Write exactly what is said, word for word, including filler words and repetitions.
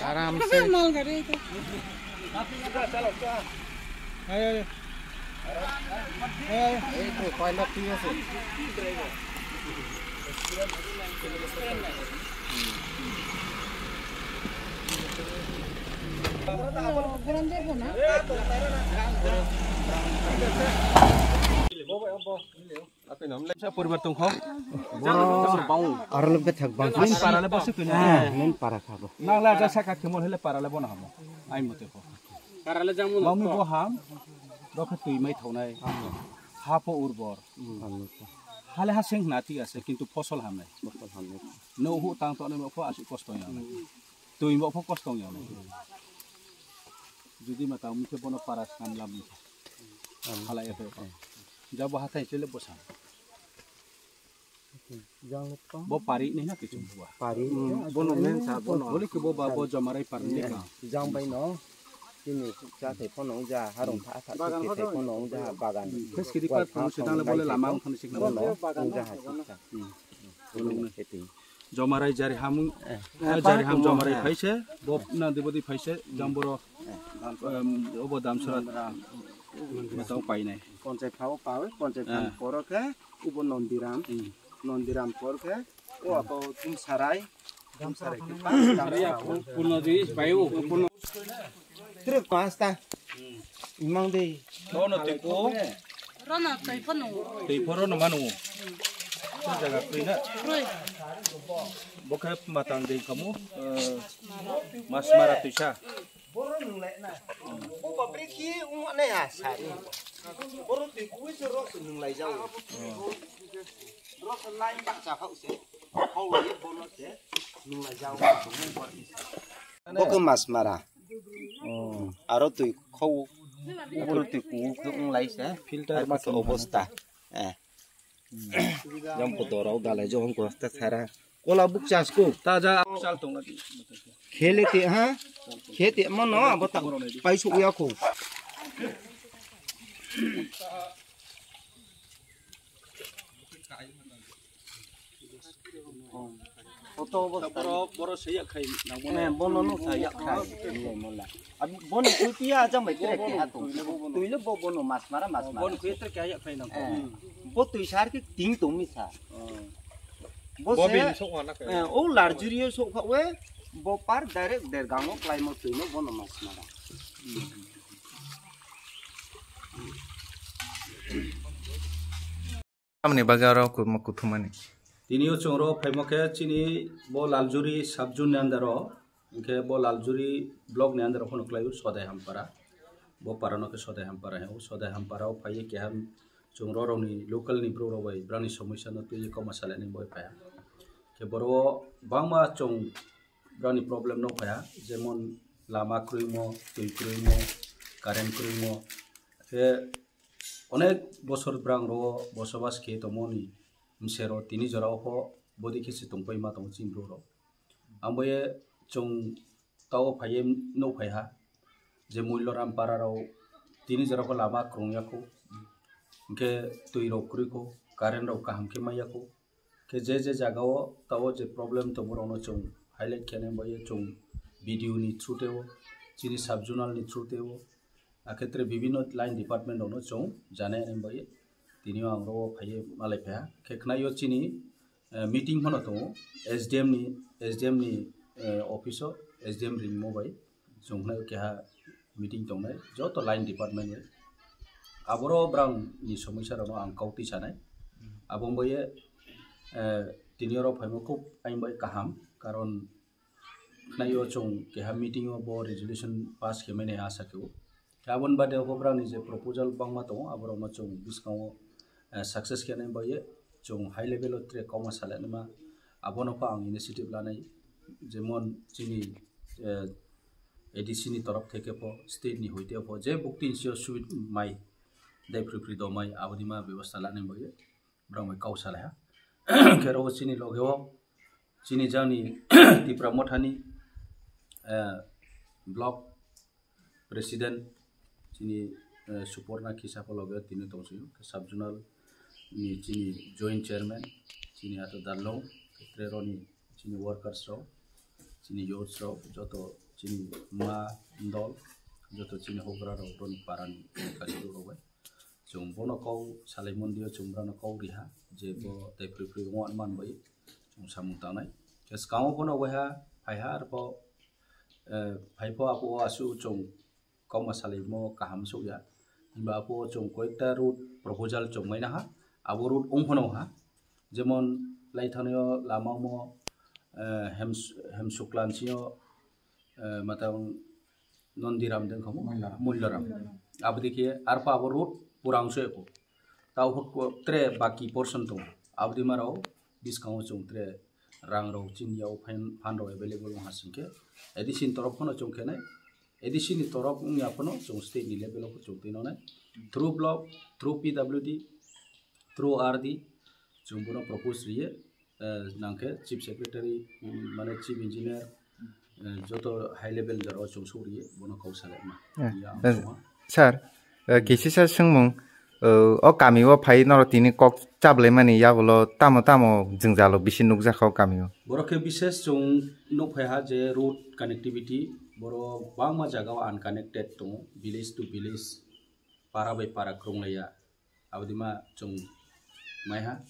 Aram se. Malgari itu. Ei to, pilot ঠিক আছে। Sa poribar tongkho. Aro loge thak bang. Parale bose twi na. Main para kha bo. Nang la ja saka khemol hele parale bono hamo. Ai mote ko. Parale jang mo. Mami bo ham. Rokhe twi mai thawnai. Ha po urbor. Hale ha seng na ঠিক আছে, কিন্তু ফসল ham nai. ফসল ham nai. No hu tang to ne mo pho asi kosto ya. Twi mo pho kosto ya. Jodi ma tang mi khe bono para sam lam. Hala ya. Jabo hathai chele bosa. Bo pari ni na kichung bo. Pari. Bono men sa bono. Boli ke bo ba bo Jamarai pari ni ka. Jang bai no. Tini cha thai pono ja harong tha tha thai pono ja bagan. Khe skidi pat pono sidang le bole lama ang thani sikna bono. Ja ha siksa. Bono kheti. Jomarai jari ham. Jari ham jomarai phaise. Bo na dibodi phaise. Jamboro. Obo damsara. Matau painai. Ponchai phao pawi ponchai phan poro khe. Ubo Nondiram. Nondiram por khe o ako Tumsarai. Tumsarai khe pas. Puno di bayu. Truk pasta. Imang dei. Bono tiko. Rono tei phano. Tei phoro no manu. Jaga twi na. Rui. Bo khe matang dei kamu. Mas mara tuisa. Borok nung lai na. Bo ba brekhi wng nai ha sa ni. Borok twi kuwi se rok se nung lai jao. Rok se lai bak cha khao se. Khao lai borok se nung lai jao. Bo khe mas mara. Aro twi khao. Borok twi kuwi khe wng lai se. Filter ma khe obosta. Eh. Jam puto rau dalai jo hong ko ta thara. Kola buk chas ko. Ta ja sal tong lagi. Khele te ha. Khete mano abo ta pai su ya ko. Koto obosta. Boro, boro se yak khai nang bono. Eh, bono no sa yak khai. Mola. Ab-, bono twi piya jang bai tere ke hatung. Twi le bo bono mas mara, mas mara. Bono khe tere ke yak khai nang. Eh, bo twi sar ke ting tong mi sa. Bo se, eh, o larjuri o sok kha we, bo par direct der gango klai mo twi no bono mas mara. Tamni bagwi aro ku-, kuthumani. Tini o chwng ro phaimo khe chini bo Laljuri sub zone ni under o, hinkhe bo Laljuri block ni under o phano kwlai o Sodai Hampara. Bo para no khe Sodai Hampara hino. Sodai Hampara o phaiwi keha chwng ro rok ni local ni bro rok bai brani somosya no twiwi kokma salai nani bai phaiya. Khe boro o bangma chwng brani problem no phaiya, jemon lama kwrwimo, twi kwrwimo, current kwrwimo. Khe onek bosor brang ro bosobas khe tongmoni msero tini jora o pho bodi khe se tongpai ma tongo chini bro rok. Ang bo ye chwng tao phaiye nuk phaiha je Muiloram para rok tini jora o lama kwrwng ya kho, hinkhe twi rok kwrwi kho, current rok kaham khe manya kho. Khe je je jaga o tao je problem tongma rok no chwng highlight khe nai bo ye chwng B D O ni through tei o, chini sub zonal ni through tei o, akhetre bibhinno line department rok no chwng janai ani bai tini o ang ro phaiye malai phaiha. Khe khwnai o chini, eh, meeting phano tongo S D M ni, S D M ni, eh, office o, S D M ringmo bai chwng khwnai o keha meeting tongnai joto line department ni. Aboro brang ni somosya rok no ang kau twi sanai. Abo bai ye, eh, tini oro phaimo khub aini bai kaham, karon khwnai o chwng keha meeting o bo resolution pass khe mani asa khe o. Aboni bade o brang ni je proposal bangma tongo, aborok no chwng bwskango, eh, success khe nai bai ye chwng high level o tre kokma salai nai ma. Abono pho ang initiative lanai, jemon chini, eh, A D C ni torof theke pho, state ni hoite pho, je bukti ni sio subid mai, dai phri phri do mai, aboni ma bebosta lanai bai ye. Borok bai kau salai ha. Khe ro chini loge o chini jani Tipra Mothani, eh, block President chini, eh, Suporna Kisa pho loge tini tongsi, sub zonal ni chini joint chairman chini ato Darlong, tre roni chini workers rok, chini youths rok, joto chini ma dol, joto chini houhgra rok, roni para ni kari rok bai. Chwng bono kok salai mondio, chwng bono kok riha, je bo tei phrwi phrwi wng man bai chwng samung tangnai. Khe swkango bono waiha phaiha arpho, eh, phaipho apo asu chwng kokma salaimo kaham sukya. Himba apo chwng koyekta route proposal chwng maina ha, abo route wng phano ha. Jemon lai thangnaio lama omo, eh, Hems-, Hemsuklan sio, eh, matang Nondiram dengkhamu? Mulyaram. Mulyaram. Abdi khe arpha abo road purang so eko. Tao hok tre baki portion tong. Abdi marao biskango chwng tre rang rok chini yao fan, fan rok available wng hasing khe. A D C ni torop phano chwng khenai. A D C ni torop wngya phano chwng state ni level o chwng twi nonai. Through block, through P W D, through R D, chwng bono propose riye. Eh, nangkhe Chief Secretary, mm, mane Chief Engineer, eh, joto high level jora o chwng sukriye, bono kok salai ma. Eh, Ya, eh, sir, eh, kisisa swngmung, eh, o kami o phai norok tini kok chablai mani yagulo tamo tamo jwngjalo bisi nukjakha o kami o. Borok khe bises chwng nukphai ha je road connectivity, borok bangma jaga o unconnected tongo, village to village, para bai para kwrwnglaiya. Abodima chwng maiha.